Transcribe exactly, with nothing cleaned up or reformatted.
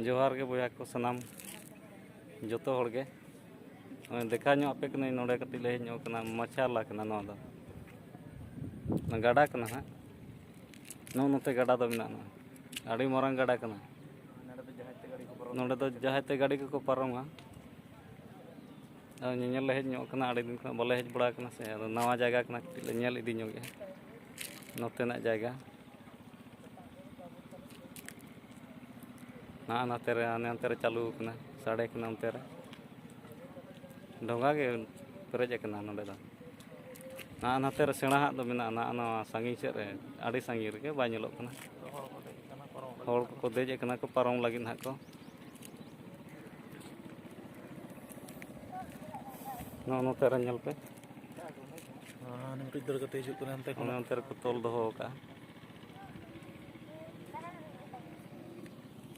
ᱡᱚᱦᱟᱨ ᱜᱮ ᱵᱚᱭᱦᱟ ᱠᱚ ᱥᱟᱱᱟᱢ, ᱡᱚᱛᱚ ᱦᱚᱲ ᱜᱮ᱾ ᱱᱚᱜᱼᱚᱭ ᱫᱮᱠᱷᱟᱣ ᱧᱚᱜ ᱟᱯᱮ ᱠᱟᱹᱱᱟᱹᱧ, ᱱᱚᱰᱮ ᱠᱟᱹᱴᱤᱡ ᱞᱮ ᱦᱮᱡ ᱧᱚᱜ ᱠᱟᱱᱟ, ᱢᱟᱪᱷᱟᱞᱟ ᱠᱟᱱᱟ ᱱᱚᱣᱟ ᱫᱚ᱾ ᱚᱱᱟ ᱜᱟᱰᱟ ᱠᱟᱱᱟ ᱦᱟᱸᱜ, ᱱᱚᱜᱼᱚ ᱱᱚᱛᱮ ᱜᱟᱰᱟ ᱫᱚ ᱢᱮᱱᱟᱜᱼᱟ, ᱟᱹᱰᱤ ᱢᱟᱨᱟᱝ ᱜᱟᱰᱟ ᱠᱟᱱᱟ᱾ ᱱᱚᱰᱮ ᱫᱚ ᱡᱟᱦᱟᱸᱭ ᱛᱮ ᱜᱟᱹᱰᱤ ᱠᱚ ᱯᱟᱨᱚᱢᱟ᱾ ᱟᱫᱚ ᱧᱮᱧᱮᱞ ᱞᱮ ᱦᱮᱡ ᱧᱚᱜ ᱠᱟᱱᱟ, ᱟᱹᱰᱤ ᱫᱤᱱ ᱠᱷᱚᱱ ᱵᱟᱞᱮ ᱦᱮᱡ ᱵᱟᱲᱟ ᱠᱟᱱᱟ ᱥᱮ, ᱟᱫᱚ ᱱᱟᱣᱟ ᱡᱟᱭᱜᱟ ᱠᱟᱱᱟ, ᱠᱟᱹᱴᱤᱡ ᱞᱮ ᱧᱮᱞ ᱤᱫᱤ ᱧᱚᱜᱮᱜᱼᱟ ᱱᱚᱛᱮᱱᱟᱜ ᱡᱟᱭᱜᱟ᱾ ᱱᱟᱜᱼᱟ ᱱᱟᱛᱮ ᱨᱮ, ᱦᱟᱱᱮ ᱦᱟᱱᱛᱮ ᱨᱮ ᱪᱟᱹᱞᱩ ᱟᱠᱟᱱᱟ, ᱥᱟᱰᱮ ᱠᱟᱱᱟ ᱚᱱᱛᱮ ᱨᱮ᱾ ᱰᱷᱚᱸᱜᱟ ᱜᱮ ᱯᱮᱨᱮᱡ ᱟᱠᱟᱱᱟ ᱱᱚᱰᱮ ᱫᱚ᱾ ᱱᱟᱜᱼᱟ ᱱᱟᱛᱮ ᱨᱮ ᱥᱮᱬᱟ ᱦᱟᱜ ᱫᱚ ᱢᱮᱱᱟᱜᱼᱟ, ᱱᱟᱜᱼᱟ ᱱᱚᱣᱟ ᱥᱟᱺᱜᱤᱧ ᱥᱮᱫ ᱨᱮ, ᱟᱹᱰᱤ ᱥᱟᱺᱜᱤᱧ ᱨᱮᱜᱮ ᱵᱟᱭ ᱧᱮᱞᱚᱜ ᱠᱟᱱᱟ᱾ ᱦᱚᱲ ᱠᱚᱠᱚ ᱫᱮᱡ ᱟᱠᱟᱱᱟ ᱠᱚ ᱯᱟᱨᱚᱢ ᱞᱟᱹᱜᱤᱫ ᱱᱟᱦᱟᱜ ᱠᱚ᱾ ᱱᱚᱜᱼᱚ ᱱᱚᱛᱮ ᱨᱮ ᱧᱮᱞ ᱯᱮ᱾ ᱦᱟᱱᱮ ᱢᱤᱫᱴᱤᱡ ᱫᱟᱹᱲ ᱠᱟᱛᱮ ᱦᱤᱡᱩᱜ ᱠᱟᱱᱟ ᱦᱟᱱᱛᱮ ᱚᱱᱮ ᱠᱷᱚᱱᱟᱜ᱾ ᱚᱱᱛᱮ ᱨᱮᱠᱚ ᱛᱚᱞ ᱫᱚᱦᱚ ᱟᱠᱟᱫᱼᱟ᱾